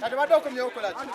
Kati badde okomyewo kola ki?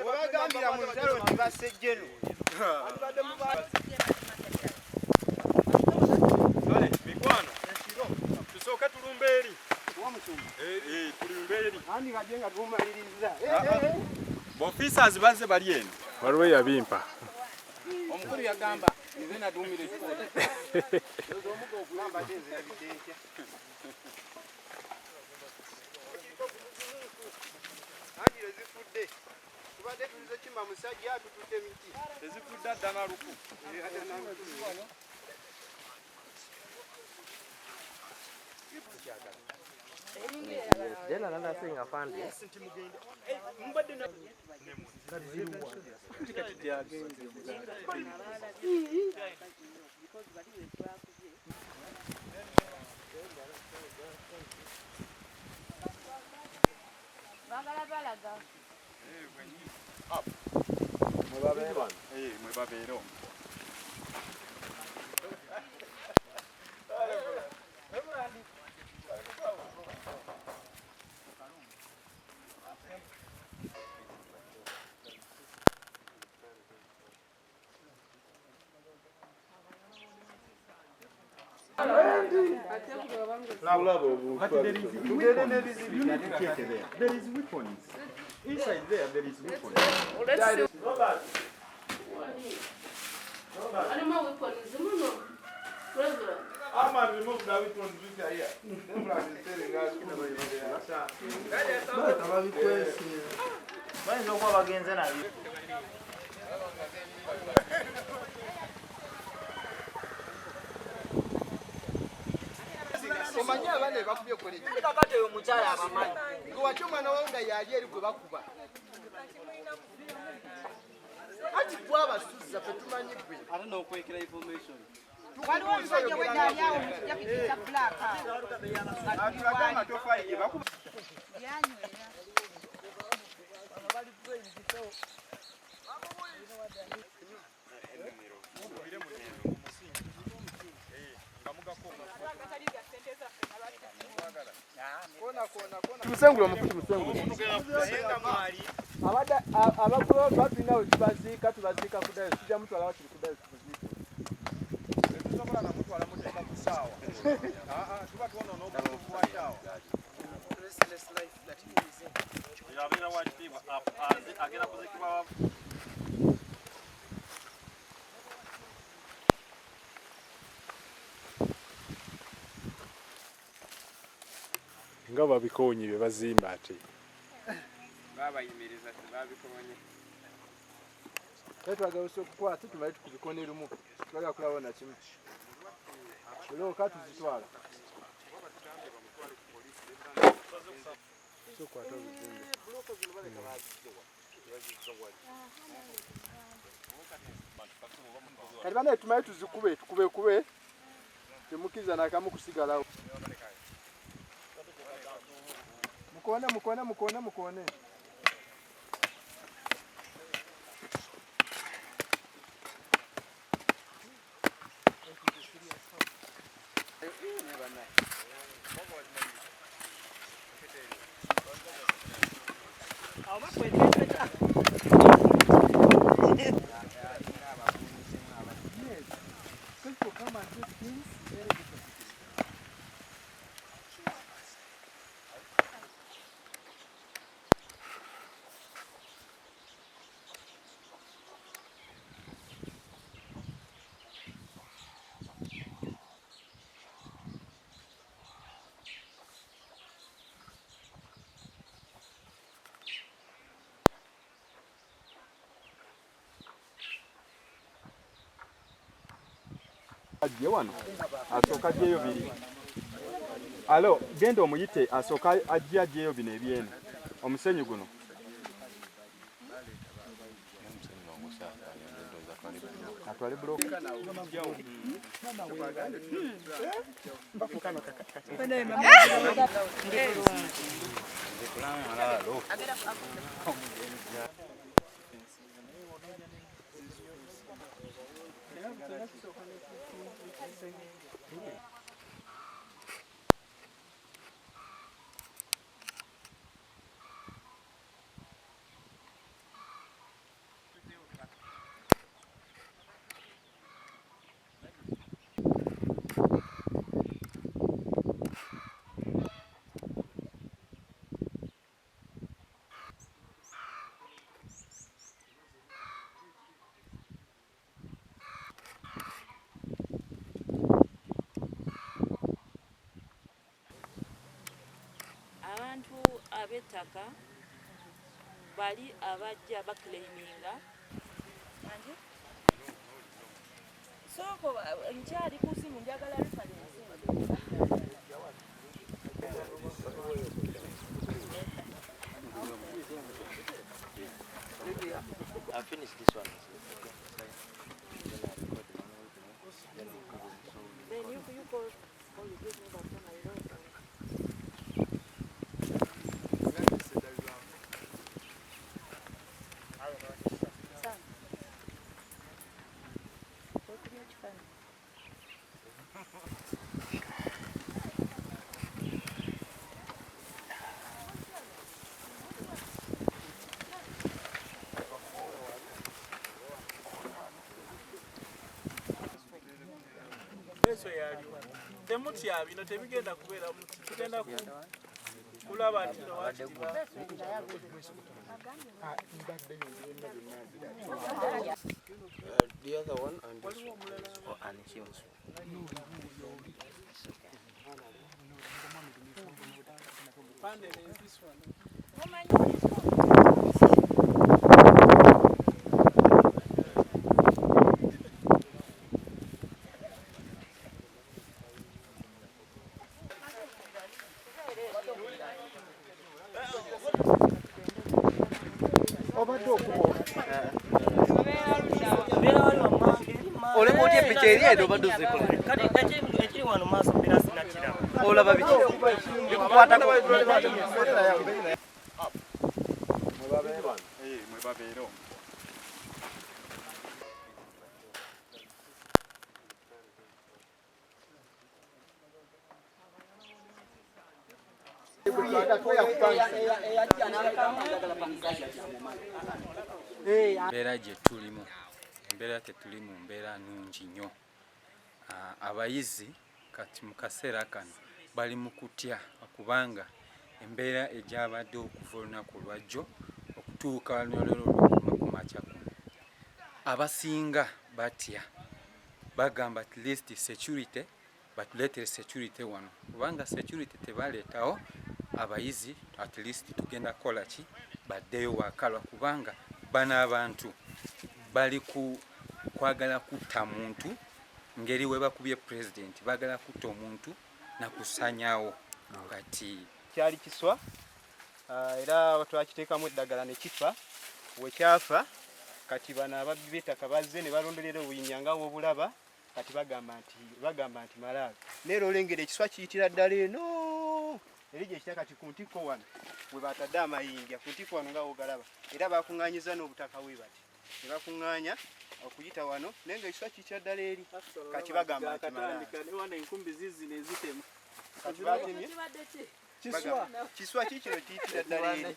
Webagambira mu lutalo nti basse Jeno. Kale mikwano tusooke tulumbe eri. Tulumbe eri. Andi kaje nga tumaliriza. Officers bazze bali eno. Waliwo eyabimpa. Omukulu yagamba nze naduumira ekikooti. Anti ezifudde tubadde tulize kima musajja tututte miti. Ezifudde adda na luku. Then another thing I found is Mwe babeera omwo. But there is weapons. You need to check there. There is weapons. Inside there, there is weapons. Let's see. Animal weapons muno. Reverend. Ahmad remove the weapons which are here. Bayinza okuba bagenze nabyo. Omanyi abaana be bakubye college. Kakati oyo omukyala abamanyi. Gwe watya omwana wawe nga yali eri gwe bakuba. Anti gwe abasuza ffe tumanyi gwe. Ate n'okwekera information. Waliwo omusajja obwedda ali awo mu kijaketi ekya bbulaaka awo. Atulage amatoffaali ge bakuba. Yanywera. Tumusengule omukulu tumusengule. Abadde abakulu batulina we tubaziika tubaziika ku ddayo tujja mutwala wakiri ku ddayo tumuziike. Tetusobola na mutwala muteeka ku ssaawa. Tuba twonoona obukugu bwa ssaawa. Oyo abeera wa kitiibwa agenda kuziikibwa. Nga babikoonye bye bazimba ate. Babayimiriza tebabikoonye. Naye twagala okukwata tumale tukubikone lumu. Twagala kulaba na kimu. Bulooka tuzitwala. Sokwata obuzimbe. Kati banaye tumale tuzikube tukubekube temukkiriza nakamu kusigalawo. Mukoone mukoone mukoone mukoone. People come and do things very different. Ajje wano asooka ajjeyo biri. Alo, genda omuyite asooka ajje ajjeyo bino ebyeno. Omusenyu guno. Atwale buloka. Abantu ab'ettaka bali abajja baclaiminga. Soko nkyali ku simu njagala reference. I finished this one. Then you call or you give me that one, I don't know. Temutya bino tebigenda kubeera muti, tugenda kulaba nti nowakiriba. The other one and this one. Oh, and he also. Pande, there is this one. Oleka otya epicha eri eno obadde ozikola? Kati ekiri wano maaso mbeera sinakiraba. Olaba biki? Bikukwatako. Mwe babeera omwo. Embeera gye tulimu, embeera tetuli mu mbeera nnungi nnyo. Abayizi kati mu kaseera kano bali mu kutya kubanga embeera egyabadde okuva olunaku olwajjo okutuuka n'olwero olw'okumakya kuno. Abasinga batya, bagamba at least security, batuleetere security wano kubanga security tebaleetawo abayizi at least tugenda kukola ki baddeyo wakalwa kubanga bano abantu bali ku kwagala kutta muntu ngeri we bakubye president bagala kutta omuntu na kusanyawo kati kyali kiswa era twakiteekamu eddagala ne kifa. Wekyafa kati bano ababbi b'ettaka bazze ne balonderera obuyinja nga w'obulaba kati bagamba nti malaalo. Naye olengera ekiswa kiyitira ddala eno eri gye kitaka kati ku ntikko wano we batadde amayinja ku ntikko wano nga w'ogalaba era bakuŋŋaanyiza n'obutaka bwe bati ne bakuŋŋaanya okuyita wano naye ng'ekiswa kiyitira ddala eri kati bagamba nti malaalo. Wano enkumbi ziizino ezitema. Kati batemye kiswa kikino kiyitira ddala eri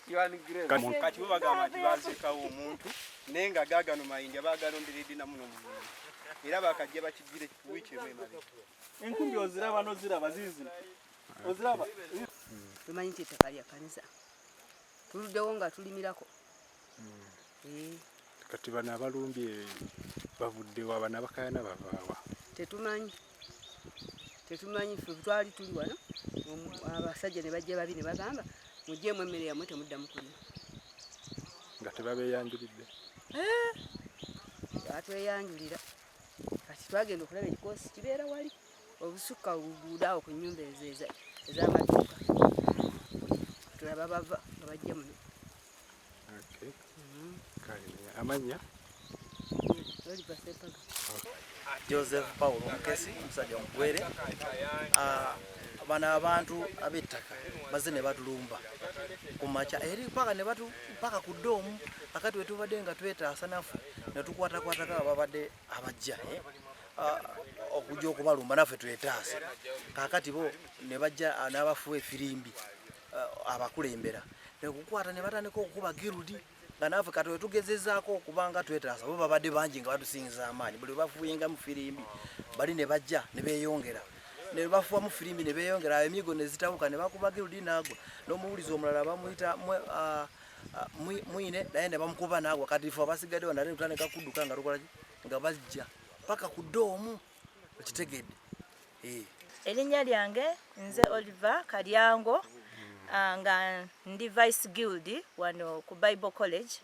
kati bo bagamba nti baziikawo omuntu naye nga gaagano mayinja baagalonderedde na muno muyinja era bakajja bakigire wiiki emu emabega. Enkumbi oziraba n'oziraba ziizino oziraba. Tumanyi nti ettaka lya kkanisa tuluddewo nga tulimirako. Kati bano abalumbye bavuddewa, bano abakayana bavaawa? Tetumanyi, tetumanyi. Ffe twali tuli wano abasajja ne bajja babi ne bagamba muggyemu emmere yammwe temuddamu kulima. Nga tebabeeyanjulidde? Batweyanjulira. Kati twagenda okulaba ekikoosi kibeera wali obusukka oluguudo awo ku nnyumba ezo ez'amaduuka, tulaba bava nga bajja muno. Amannya? Oliver Ssempaga. Joseph Paul Mukesi, omusajja omugwere. Bano abantu ab'ettaka bazze ne batulumba ku makya eri paka ne batu paka ku ddoomu. Akati we tubadde nga twetaasa naffe ne tukwatakwatako ababadde abajja okujja okubalumba naffe twetaase. Kaakati bo ne bajja n'abafuwa efirimbi abakulembera nekukwata ne batandika okukuba girudi nga naffe kati wetugezezaako okuba nga twetaasa, bo babadde bangi nga batusingiza amaanyi. Buli bafuuyingamu firimbi bali ne bajja ne beeyongera, ne bafuwamu firimbi ne beeyongera, emigo ne zitabuka ne bakuba girudi n'agwa. N'omuwulizi omulala bamuyita Mwine, naye ne bamukuba n'agwa. Kati ffe abasigadde wano ate tutandika kudduka nga tukola ki, nga bajja paka ku ddoomu, okitegedde? Erinnya lyange nze Oliver Kalyango, nga ndi Vice Guild wano ku Bible College.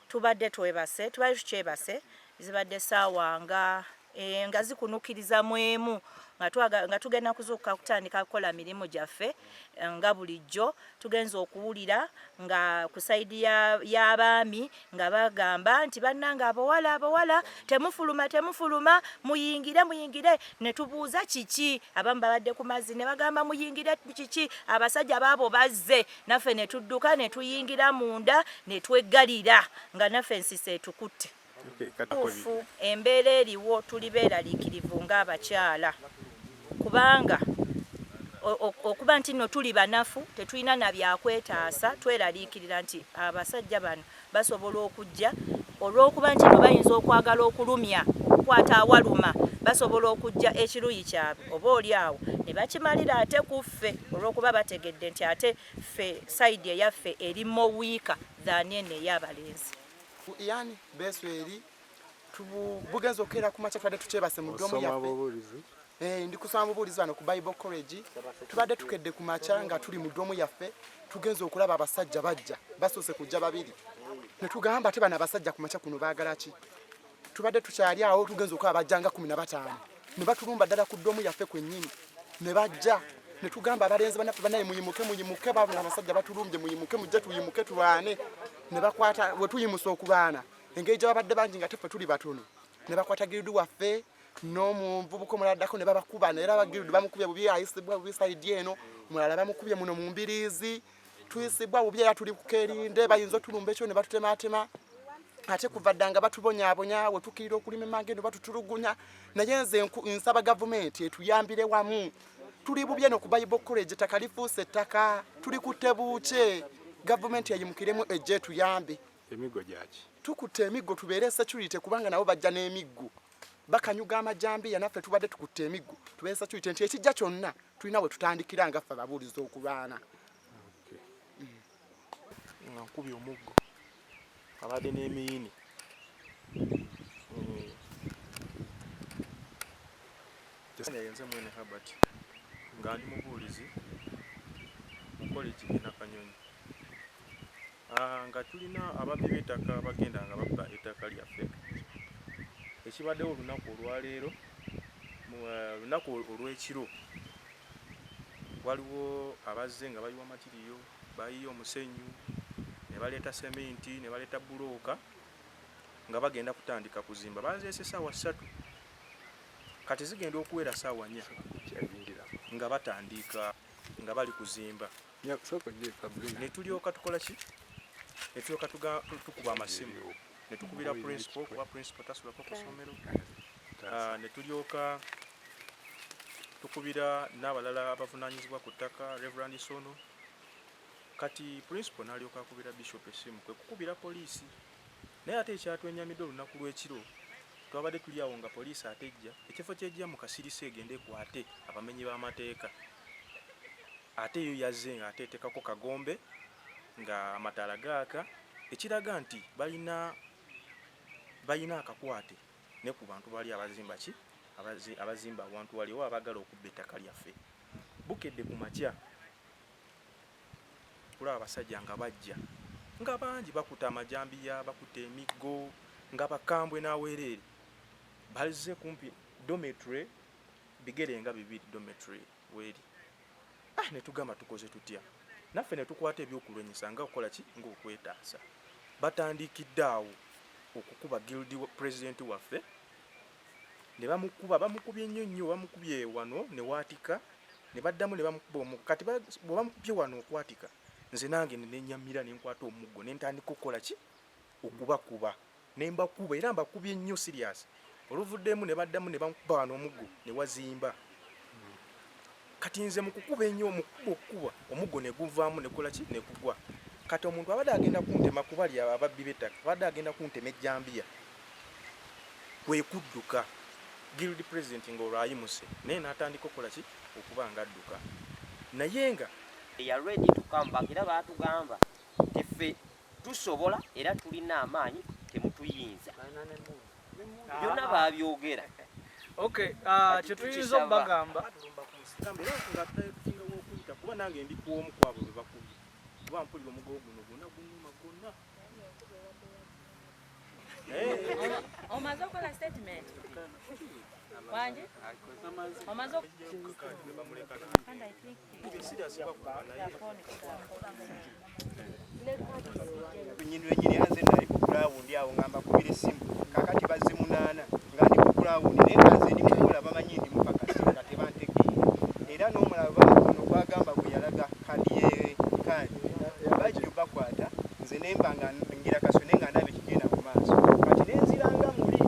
Tubadde twebase, tubadde tukyebase, zibadde saawa nga nga zikunukiriza mu emu, nga tugenda kuzuukuka kutandika kukola mirimu gyaffe nga bulijjo. Tugenza okuwulira nga ku sayidi y'abaami nga bagamba nti bannange abawala, abawala temufuluma, temufuluma, muyingire, muyingire. Ne tubuuza kiki, abamu babadde ku mazzi ne bagamba muyingire kiki, abasajja baabo bazze. Naffe ne tudduka ne tuyingira munda ne tweggalira nga naffe ensisi etukutte. Tuufu embeera eriwo tuli beeraliikirivu ng'abakyala, kubanga okuba nti nno tuli banafu, tetulina na byakwetaasa, tweraliikirira nti abasajja bano basobola okujja, olw'okuba nti no bayinza okwagala okulumya, okukwata awaluma, basobola okujja ekiruyi kyabwe oba oli awo ne bakimalira ate ku ffe, olw'okuba bategedde nti ate ffe sayidi eyaffe eri more weaker than eno ey'abalenzi. Yani Besweri bugenza okukeera ku makya, tubadde tukyebase mu ddomu yaffe. Ndi kusoma bubuulizi wano ku Bible College. Tubadde tukedde ku makya nga tuli mu ddomu yaffe, tugenza okulaba abasajja bajja, basoose kujja babiri, ne tugamba ate bano abasajja ku makya kuno baagala ki? Tubadde tukyali awo, tugenza okulaba bajja nga 15 ne batulumba ddala ku ddomu yaffe kwennyini ne bajja. Ne tugamba abalenzi bannaffe, bannaye muyimuke, muyimuke, babona abasajja batulumbye, muyimuke, mujje tuyimuke tulwane. Ne bakwata, we tuyimusa okulwana, engeri gye babadde bangi nga teffe tuli batono, ne bakwata giridi waffe n'omuvubuka omulala addako ne babakuba. Naye era giridi bamukubye bubi, ayisibwa bubi sayidi eno, omulala bamukubye muno mu mbiriizi, tuyisibwa bubi era tuli kukerinde, bayinza otulumba ekyo ne batutematema. Ate kuva dda nga batubonyaabonya, we tukkirira okulima emmange eno batutulugunya. Naye nze nsaba gavumenti etuyambire wamu, tuli bubi eno ku Bible College, ettaka lifuuse ettaka, tuli ku tebuukye. Gavumenti eyimukiremu ejje etuyambe. Emiggo gyaki? Tukutte emiggo tubeere security, kubanga nabo bajja n'emiggo bakanyuga amajambiya, naffe tubadde tukutte emiggo tubeere security nti ekijja kyonna tulina we tutandikira nga ffe ababuulizi okulwana. Nga nkubye omuggo abadde n'emiyini. Nze Mwene Herbert, nga ndi mubuulizi mu college e Nakanyonyi. Nga tulina ababbi b'ettaka bagenda nga babba ettaka lyaffe. Ekibaddewo olunaku olwaleero, lunaku olw'ekiro, waliwo abazze nga bayiwa matiriyo, bayiye omusenyu, ne baleeta seminti, ne baleeta bbulooka nga bagenda kutandika kuzimba. Bazeese ssaawa 3, kati zigenda okuwera ssaawa 4 nga batandika nga bali kuzimba. Ne tulyoka tukola ki? Ne tulyoka tukuba amasimu, ne tukubira principal, kuba principal tasulako ku ssomero. Ne tulyoka tukubira n'abalala abavunaanyizibwa ku ttaka, Reverend Sono. Kati principal n'alyoka akubira bishop essimu, kwe kukubira poliisi. Naye ate ekyatwenyamidde olunaku lw'ekiro, twabadde tuli awo nga poliisi ate ejja, ekifo ky'ejja mu kasirise egende ekwate abamenyi b'amateeka, ate yo yazze nga ate eteekako kagombe nga amataala gaaka, ekiraga nti balina akakwate ne ku bantu bali abazimba ki abazimba awantu wali oba abaagala okubba ettaka lyaffe. Bukedde ku makya kulaba abasajja nga bajja nga bangi, bakutte amajambiya, bakutte emiggo, nga bakambwe n'aweereere, bazze kumpi Dormitory bigere nga bibiri dormitory weeri. Ah, ne tugamba tukoze tutya? Naffe ne tukwata ebyokulwanyisa nga okukola ki, ng'okwetaasa. Batandikidde awo okukuba guild president waffe ne bamukuba, bamukubye nnyo nnyo, bamukubye wano ne waatika, ne baddamu ne bamukuba omuggo. Kati bwe bamukubye wano okwatika, nze nange ne nenyamira ne nkwata omuggo ne ntandika okukola ki, okubakuba. Ne mbakuba era mbakubye nnyo serious. Oluvuddemu ne baddamu ne bamukuba wano omuggo ne wazimba. Kati nze mu kukuba ennyo, mu kukuba okukuba, omuggo ne guvaamu ne gukola ki, ne gugwa. Kati omuntu abadde agenda kuntema kubali ababbi b'ettaka, abadde agenda kuntema ejjambiya kwe kudduka. Guild president ng'olwo ayimuse naye n'atandika okukola ki, okuba ng'adduka. Naye nga They are ready to come back era baatugamba nti ffe tusobola era tulina amaanyi temutuyinza. Byonna baabyogera. Okay, kyetuyinza okubagamba era nga tusinga w'okuyita kuba nange ndi ku omu ku abo be bakubye kuba mpulira omugogo guno gwonna gunnuma gwonna. Omaze okukola statement? Wangi? Omaze And I think Nyini wenyini era nze nali ku gulawundi awo nga mbakubira essimu kakati bazze munaana nga ndi ku gulawundi naye nga nze ndi mukola bamanyi ndi mupakasi nga tebantegeera era n'omulala ono gwagamba gwe yalaga kadi ye kaadi bajjo bakwata nze nemba nga ngira kaso naye nga ndaba ekigenda mu maaso kati nenziranga muli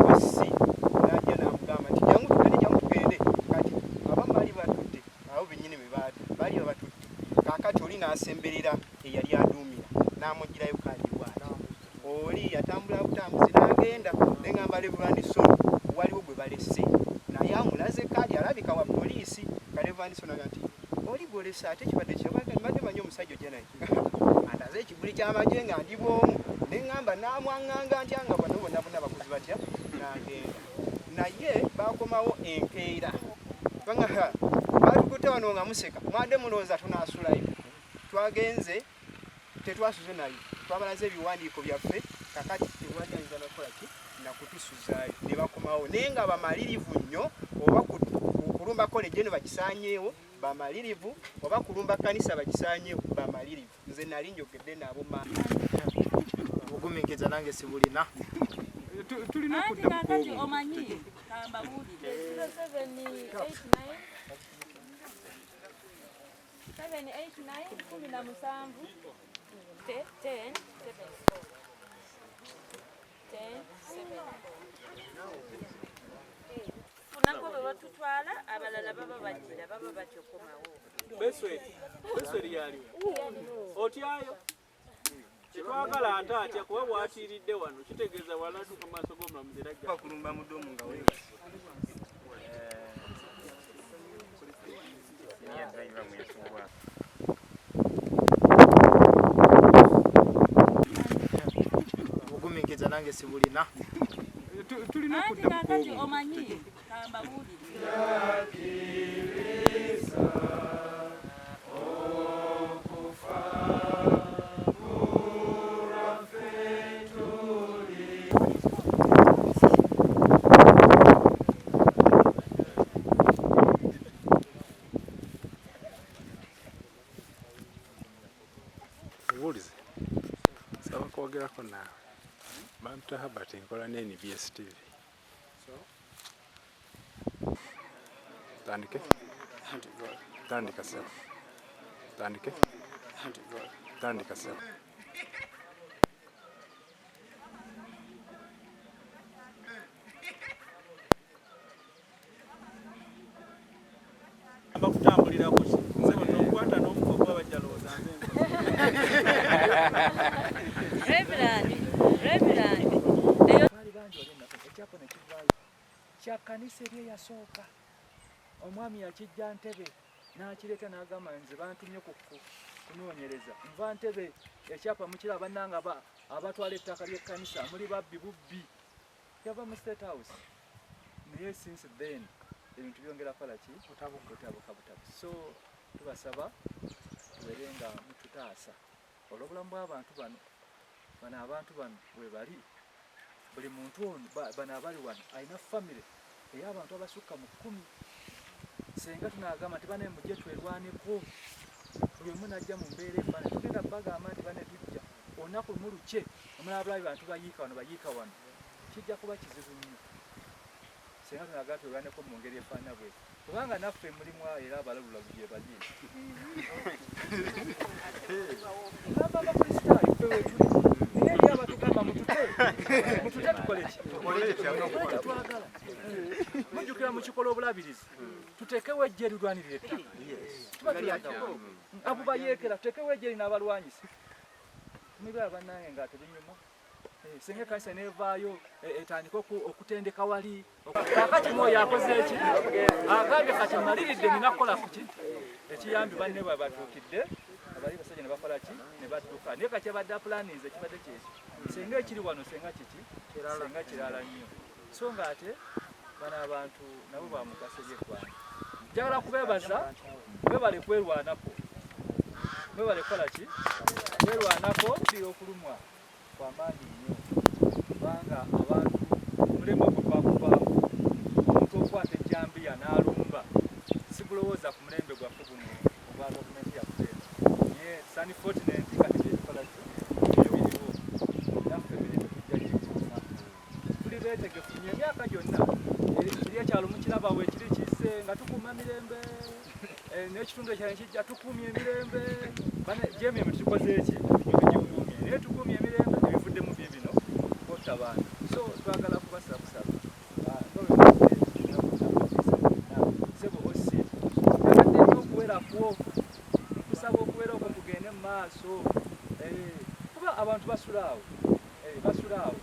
wasi najja namugamba nti jangu tugende jangu tugende kati abamu bali batutte abo bennyini be baali babatutte kaakati oli n'asemberera eyali aduumira n'amuggyirayo kaadi bw'ati oli yatambula butambuzi n'agenda ne ŋŋamba Reverend Son waliwo gwe balese naye amulaze kaadi alabika wa poliisi ka Reverend Son aga nti oli gw'olese ate kibadde kyabadde manyi omusajja ojja naye andaze ekiguli ky'amagye nga ndi bw'omu ne ŋŋamba n'amwaŋŋanga ntya nga bano bonna bonna bakozi batya n'agenda naye baakomawo enkeera kubanga baatukutte wano nga museka mwadde mulowooza tunaasulayo twagenze tetwasuze nayo twabalaze ebiwandiiko byaffe kakati tewali ayinza nakukola ki nakutusuzaayo ne bakomawo naye nga bamalirivu nnyo oba kulumba koleji eno bagisaanyeewo bamalirivu oba kulumba kkanisa bagisaanyeewo bamalirivu nze nali njogedde nabo ma obugumiikiriza nange sibulina tulina Anti kakati omanyi kambabuulire 0789 789 17 10 74 10 74 funako bwe batutwala abalala baba bagira baba batya okomawo. Besweri yaliwo otyayo kyetwagala ate atya kuba bwatiiridde wano kitegeeza bw'anaatuuka mu maaso g'omulamuzi era ajja bakulumba mudomu nga weebase. Obugumiikiriza nange sibulina tulina Anti kakati omanyi kambabuulire Obuulize nsaba kwogerako naawe. Bampita Herbert nkola ne NBS TV. Tandike. Tandika ssebo. Tandike. Tandika ssebo. Bakutambulirako ki nze nokukwata n'omuko kuba bajja lowooza nze Reverend, Reverend. Baali bangi wali ennaku ekyapa ne kivaayo kya kkanisa eri eyasooka. Omwami yakijja Ntebe n'akireeta n'agamba nze bantumye ku kunoonyereza nva Ntebe ekyapa mukiraba bannange abatwala ettaka ly'ekkanisa muli babbi bubbi. Yava mu State House naye since then ebintu byongera kukola ki kutabuka butabusi. So tubasaba tubeere nga mututaasa olw'obulamu bw'abantu bano bano abantu bano we bali buli muntu ono bano abali wano alina famire Ey'abantu abasukka mu 10. Senga tunagamba nti bane mujje twerwaneko, buli omu n'ajja mu mbeera efaanana, tugenda bagamba nti bane tujja olunaku lumu lukye, omulala bulabi bantu bayiika wano, bayiika wano, kijja kuba kizibu nnyo. Senga tunagamba twerwaneko mu ngeri efaanana bwe, kubanga naffe mulimu era abalalulalu gye bali. Ngamba Abakristaayo ffe wetuli, naye eri abatugamba mutute, mutute tukole ki? Tukole kye twagala. Mujjukira mu kikola obulabirizi, tuteekewo eggye erirwanirira ettaka. Tuba tulagawo abo bayeekera, tuteekewo eggye linaabalwanyisa. Tumibala bannange nga tebinyuma. Singa ekkanisa n'evaayo etandike okutendeka wali. Kaakati mwoyo akoze eki? Agambye kati mmaliridde, nina kukola ku ki ekiyambi banne bwe batuukidde abali basajja ne bakola ki ne badduka. Naye kati abadde apulaninze ekibadde kyekyo, singa ekiri wano singa kiki, singa kirala nnyo. So nga ate bano abantu nabo ba mugaso eri eggwanga. Njagala kubeebaza, mwebale kwerwanako, mwebale kukola ki, kwerwanako. Okulumwa kwa maanyi nnyo, kubanga abantu omulembe ogwo twakuvaamu, omuntu okwata ejjambiya n'alumba, sigulowooza ku mulembe gwaffe guno ogwa gavumenti yaffe eno. Naye it's unfortunate kati byetukola ki ebiriwo, naffe emirembe tujja gikuuma, tuli beetegefu nnyo emyaka gyonna. Kiri ekyalo mukiraba weekiri kizze nga tukuuma mirembe, n'ekitundu ekirala kijja tukuumye emirembe. Gy'emirembe tukikoze eki, tugikuumye, naye tukuumye emirembe, ebivuddemu biibino kwotta bantu. So twagala kubasabusaba sebo osi njagadde nnyo okuwera kwo, nkusaba okuwera okwo kugende mu maaso, kuba abantu basula awo, basula awo,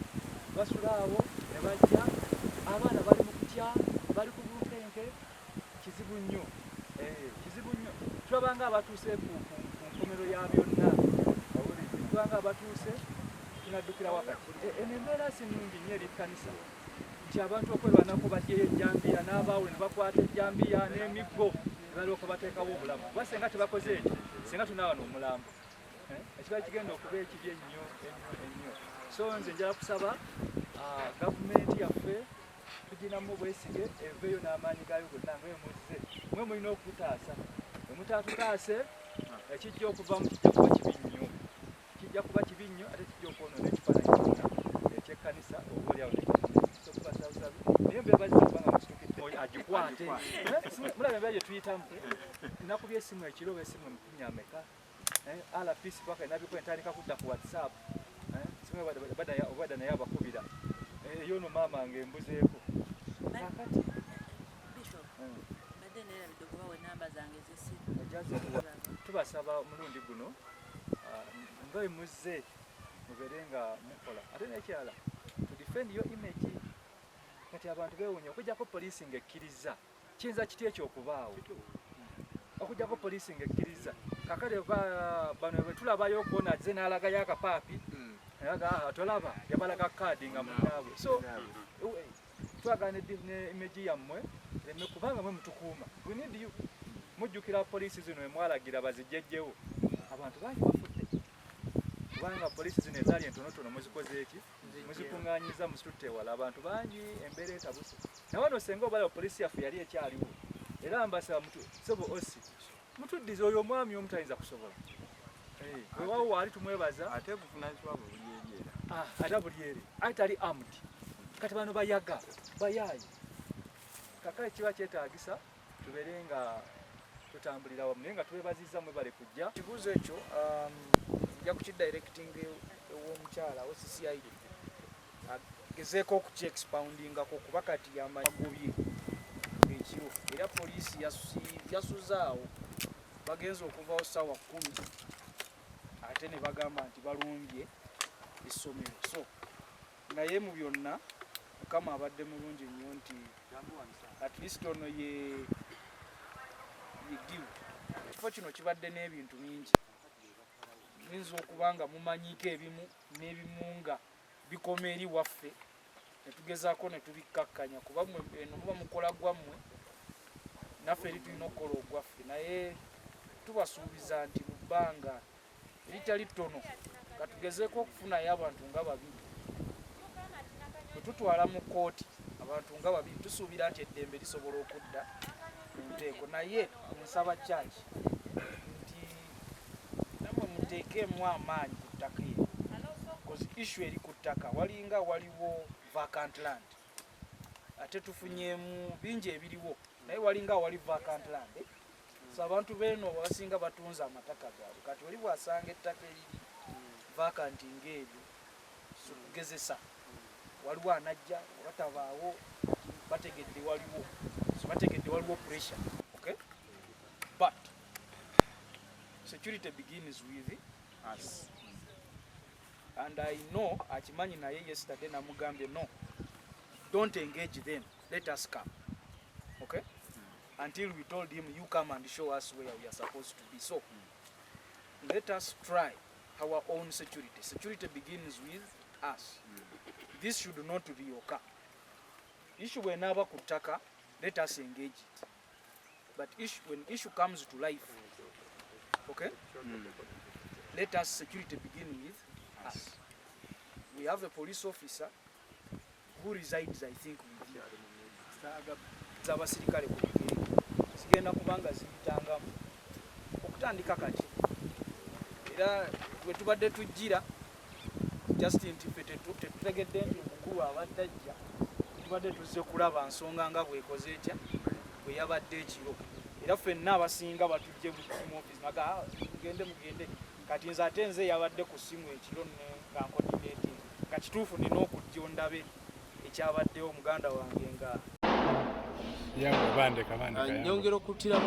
basula awo ne bajja, abaana bali mu kutya, bali ku bunkenke, kizibu nnyo, kizibu nnyo. Tulaba nga abatuuse ku nkomero ya byonna, tulaba nga abatuuse tunaddukira wakati. Eno embeera si nnungi nnyo eri kkanisa, nti abantu okwerwanako bajjeyo ejjambiya n'abaawule ne bakwata ejjambiya n'emiggo ne balyoka bateekawo obulamu, kuba singa tebakoze ekyo singa tunaawano omulambo ekiba kigenda okuba ekibi ennyo ennyo ennyo. So nze njala kusaba gavumenti yaffe tuginamu obwesige, eveeyo n'amaanyi gaayo gonna nga emuzze mwe mulina okutaasa, bwe mutaatutaase ekijja okuvamu kijja kuba kibi nnyo, kijja kuba kibi nnyo, ate kijja okwonoona ekifaananyi kyonna eky'ekkanisa oba oliawo ne so tubasabusabe, naye mbeebazza kubanga musitukidde agikwate. Mulaba embeera gye tuyitamu, nakubye essimu ekiro oba essimu emikumi ameka, RPC paka nabiko entandika kudda ku WhatsApp, simu obadda naye abakubira eyo no maama ng'embuzeeko. Kakati Bishop, mbadde neerabidde okubawa ennamba zange ez'essimu. Tubasaba omulundi guno nga bwe muzze mubeere nga mukola, ate n'ekirala to defend your image. Kati abantu beewuunya okuggyako poliisi ng'ekkiriza, kiyinza kitya ekyo okubaawo? Okuggyako poliisi ng'ekkiriza. Kakati bano bwe tulabayo okubona azze n'alagayo akapaapi, tolaba yabalaga kaadi nga munnaabwe. So twagala ne image yammwe lemme, kubanga mwe mutukuuma, we need you. Mujjukira poliisi zino emwalagira bazijjejjewo, abantu bangi bafudde kubanga poliisi zino ezaali entonotono muzikoze eki, muzikuŋŋaanyiza muzitutte ewala, abantu bangi embeera etabuse. Naye wano senga obalaba poliisi yaffe yali ekyaliwo, era mbasaba sebo osi mutuddize oyo omwami omu tayinza kusobola. Weewaawo waali tumwebaza, ate buvunaanyizibwa bwe buli eri era ate buli eri ate tali armed. Kati bano bayaga bayaayi, kakale kiba kyetaagisa tubeere nga tutambulira wamu, naye nga twebazizza mwebale kujja. Ekibuuzo ekyo nja kukidirecting ew'omukyala OCCID agezeeko okukiexpoundingako, kuba kati yamagobye ekiro era poliisi yasuzaawo, bagenze okuvawo 10:00 ate ne bagamba nti balumbye essomero. So naye mu byonna Mukama abadde mulungi nnyo nti at least ono ye guild. Ekifo kino kibadde n'ebintu bingi, muyinza okuba nga mumanyiiko ebimu n'ebimu nga bikoma eri waffe ne tugezaako ne tubikkakkanya, kuba eno muba mukola gwammwe, naffe eri tulina okukola ogwaffe. Naye tubasuubiza nti mu bbanga eritali ttono katugezeeko okufunayo abantu nga babiri bwe tutwala mu kkooti. Abantu nga babiri tusuubira nti eddembe lisobola okudda mu nteeko, naye nsaba church nti nammwe muteekemu amaanyi ku ttaka eryo, because issue eri ku ttaka. Walinga waliwo vacant land, ate tufunyemu bingi ebiriwo, naye walinga wali vacant land, eh? So abantu beeno abasinga batunze amataka gaabwe. Kati oli bwasanga ettaka eriri vacant ng'eryo, so kugezesa waliwo anajja oba tabaawo, bategedde waliwo, so bategedde waliwo pressure. Okay, but security begins with us, and I know akimanyi, naye yesterday namugambye, "No, don't engage them, let us come." Okay, until we told him, "You come and show us where we are supposed to be." So let us try our own security. Security begins with us. This should not reoccur. Issue bwenaaba ku ttaka, let us engage it, but issue, when issue comes to life, okay, let us security begin with us. We have a police officer who resides, I think, with you. Z'abasirikale ku bigere zigenda kubanga ziyitangamu okutandika kati, era bwe tubadde tujjira just nti ffe tetutegedde nti omukulu abadde ajja. Tubadde tuzze kulaba nsonga nga bwekoze etya bwe yabadde ekiro, era ffenna abasinga batujje mu office naga, "Ah, mugende, mugende." Kati nze ate nze yabadde ku ssimu ekiro nga ncoordinating, nga kituufu nina okujja ondabe ekyabaddewo, muganda wange nga Yangwe bandeka bandeka. Yangwe. Nyongera okuttira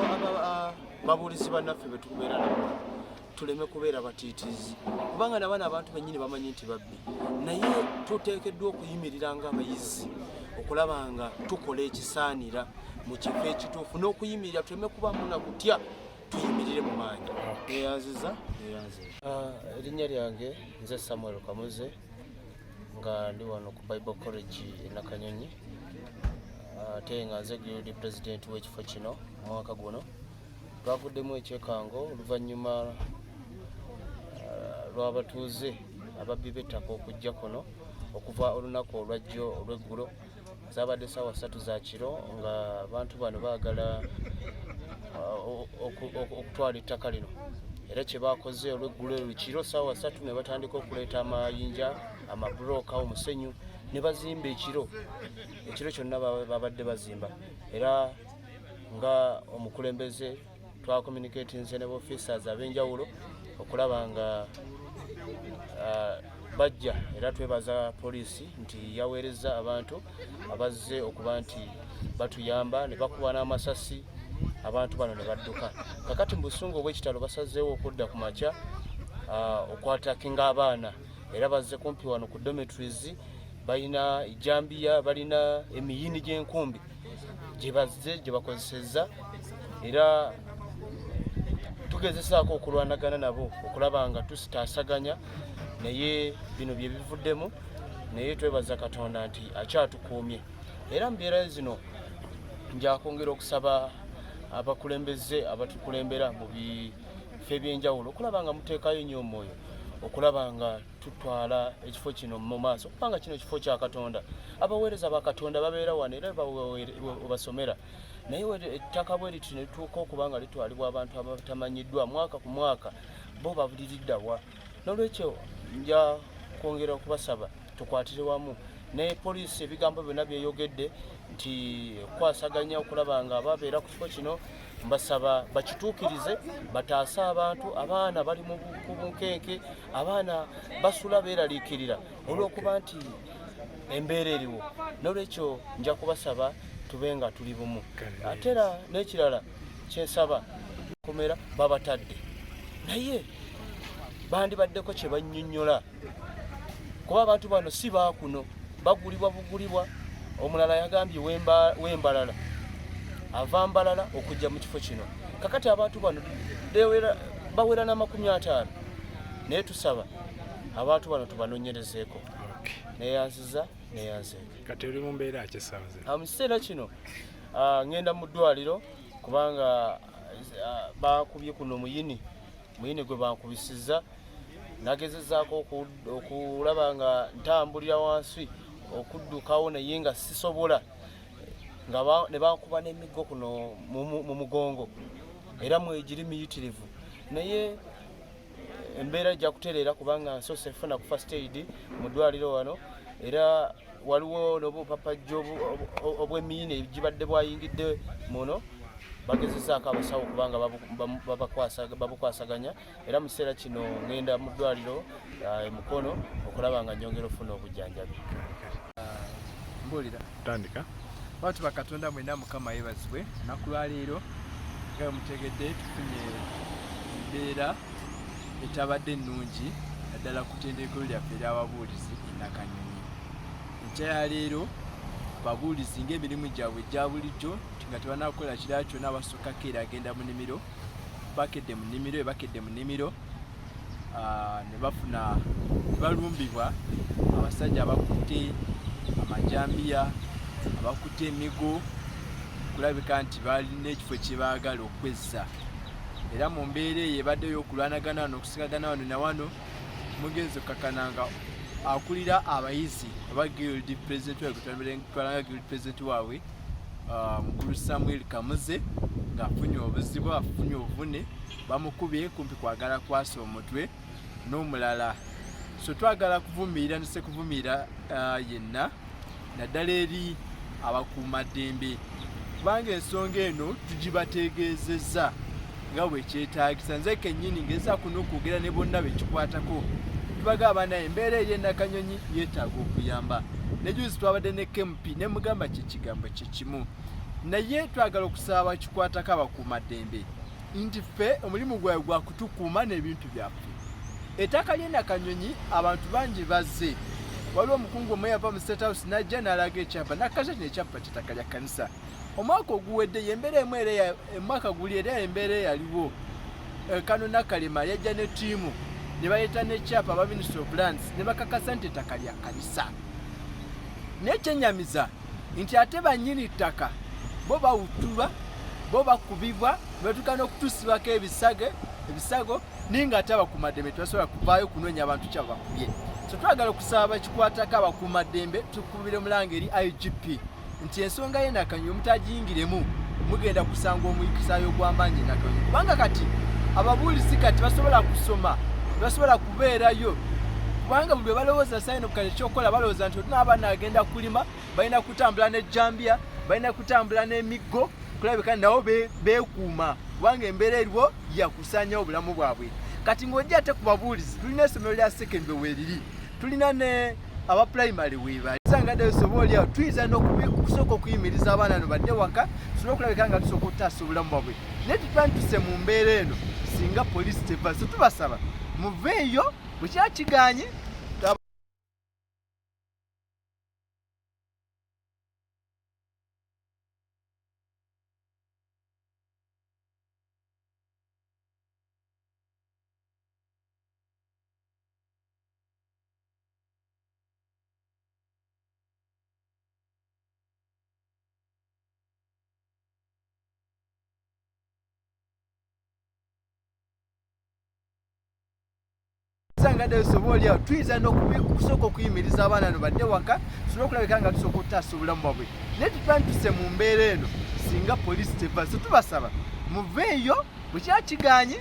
babuulizi bannaffe be tubeera nabo, tuleme kubeera batiitiizi, kubanga nabano abantu bennyini bamanyi nti babbi, naye tuteekeddwa okuyimirira ng'abayizi okulaba nga tukola ekisaanira mu kifo ekituufu n'okuyimirira, tuleme kubamu na kutya, tuyimirire mu maanyi. Neyanziza, neyanziza. Erinnya lyange nze Samuel Kamuze, nga ndi wano ku Bible College e Nakanyonyi, ate nga nze guild president w'ekifo kino. Omwaka guno twaguddemu ekyekango oluvannyuma lw'abatuuze ababbi b'ettaka okujja kuno okuva olunaku olwajjo olw'eggulo. Zabadde saawa 3 za kiro, nga abantu bano baagala okutwala ettaka lino, era kye bakoze olweggulo eryo kiro saawa 3 ne batandika okuleeta amayinja, amabulooka, omusenyu ne bazimba ekiro. Ekiro kyonna babadde bazimba, era nga omukulembeze twacommunicatinze ne officers ab'enjawulo okulaba nga bajja, era twebaza poliisi nti yaweereza abantu abazze okuba nti batuyamba ne bakuba n'amasasi, abantu bano ne badduka. Kakati mu busungu obw'ekitalo basazeewo okudda ku makya okwattackinga abaana, era bazze kumpi wano ku dormitories, balina ejambiya, balina emiyini gy'enkumbi gye bazze gye bakozesezza, era tugezesaako okulwanagana nabo okulaba nga tusitaasaganya, naye bino bye bivuddemu. Naye twebaza Katonda nti akyatukuumye, era mu mbeera zino njakwongera okusaba abakulembeze abatukulembera mu bifo ebyenjawulo okulaba nga muteekayo nnyo omwoyo okulaba nga tutwala ekifo kino mu maaso, kubanga kino kifo kya Katonda. Abaweereza ba Katonda babeera wano era webasomera, naye ettaka bwe liti ne lituuka okuba nga litwalibwa abantu abatamanyiddwa mwaka ku mwaka, bo babuliriddawa? N'olwekyo nja kwongera okubasaba tukwatire wamu ne poliisi. Ebigambo byonna byeyogedde nti kwasaganya okulaba nga babeera ku kifo kino, mbasaba bakituukirize, bataase abantu. Abaana bali mu ku bunkenke, abaana basula beeraliikirira olw'okuba nti embeera eriwo. N'olwekyo nja kubasaba tube nga tuli bumu. Ate era n'ekirala kyensaba, komera babatadde, naye bandibaddeko kye bannyonnyola, kuba abantu bano si baakuno, bagulibwa bugulibwa. Omulala yagambye w'embalala, ava Mbalala okujja mu kifo kino. Kakati abantu bano bawera na 50, naye tusaba abantu bano tubanonyerezeeko. Neyanziza, neyanzeeko. Kati oli mu mbeera ki essaawa zino? Mu kiseera kino ngenda mu ddwaliro, kubanga bankubye kuno muyini, muyini gwe bankubisiza. Nagezezaako okulaba nga ntambulira wansi. okuddukawo naye nga sisobola nga ne bankuba n'emiggo kuno mu mugongo era mwegiri miyitirivu naye embeera ejja kutereera kubanga nsoose funa ku first aid mu ddwaliro wano era waliwo n'obupapajjo obw'emiina egibadde bwayingidde muno bagezezaako abasawo kubanga babukwasaganya era mu kiseera kino ngenda mu ddwaliro e Mukono okulaba nga nyongera okufuna obujjanjabi. Mbuulira. Tandika. Bantu ba Katonda mwenna Mukama yeebazibwe. Olunaku lwa leero nga bwe mutegedde tufunye embeera etabadde nnungi naddala ku ttendekero lyaffe ery'ababuulizi e Nakanyonyi. Enkya ya leero ababuulizi ng'emirimu gyabwe egya bulijjo nti nga tebanakola kirala kyonna basooka keera agenda mu nnimiro bakedde mu nnimiro ebakedde mu nnimiro ne bafuna ne balumbibwa abasajja abakutte amajambiya abakutte emigo kulabika nti balina ekifo kye baagala okwezza era mu mbeera eyo ebadde ey'okulwanagana wano okusikagana wano na wano mugenzi okukakana nga akulira abayizi oba guild president waabwe twalanga guild president waabwe mukulu Samuel Kamuze ng'afunye obuzibu afunye obuvune bamukubye kumpi kwagala kwasa omutwe n'omulala so twagala kuvumirira ne sekuvumirira yenna naddala eri abakuumaddembe kubanga ensonga eno tugibategeezezza nga bwekyetaagisa nze kennyini ngezaako n'okwogera ne bonna bekikwatako tubagamba naye embeera eri enakanyonyi yeetaaga okuyamba ne juzi twabadde ne KMP ne mugamba kye kigambo kye kimu naye twagala okusaba kikwatako abakuumaddembe nti ffe omulimu gwabwe gwa kutukuuma n'ebintu byaffe ettaka ly'e Nakanyonyi abantu bangi bazze waliwo omukungu omu yava mu State House n'ajja n'alaga ekyapa n'akkaza kino ekyapa ky'ettaka lya kkanisa omwaka oguwedde y'embeera emu era omwaka guli era embeera eyaliwo Kano Nakalema yajja ne ttiimu ne baleeta n'ekyapa aba Ministry of Lands ne bakakasa nti ettaka lya kkanisa naye kyennyamiza nti ate bannyini ttaka bo bawuttulwa bo bakubibwa batuuka n'okutusibako ebisage ebisago naye nga ate abakuumaddembe tebasobola kuvaayo kunoonya abantu ki abakubye so twagala okusaba bakikwatako abakuumaddembe tukubire omulanga eri IGP nti ensonga ye Nakanyonyi mutagiyingiremu mugenda kusanga omukisaayo ogw'amaanyi e Nakanyonyi kubanga kati ababuulizi kati basobola kusoma basobola kubeerayo kubanga buli balowooza sayino kale ekyokukola balowooza nti otunaaba naagenda kulima balina kutambula n'ejjambiya balina kutambula n'emiggo kulabika nabo beekuuma kubanga embeera eriwo yakusaanyawo obulamu bwabwe kati ng'ojja ate ku babuulizi tulina essomero lya secondary weeriri tulina ne aba primary webali sanga dde soba oli awo tuyinza n'okusooka okuyimiriza abaana no badde waka tusobole okulabika nga tusooka okutaasa obulamu bwabwe naye tutandise mu mbeera eno singa poliisi teva so tubasaba muveeyo bwe kiba kiganye. Sanga dde soba oli awo tuyinza n'okusooka okuyimiriza abaana no badde waka tusobole okulabika nga tusooka okutaasa obulamu bwabwe naye tutandise mu mbeera eno singa poliisi teva so tubasaba muveeyo bwe kiba kiganye.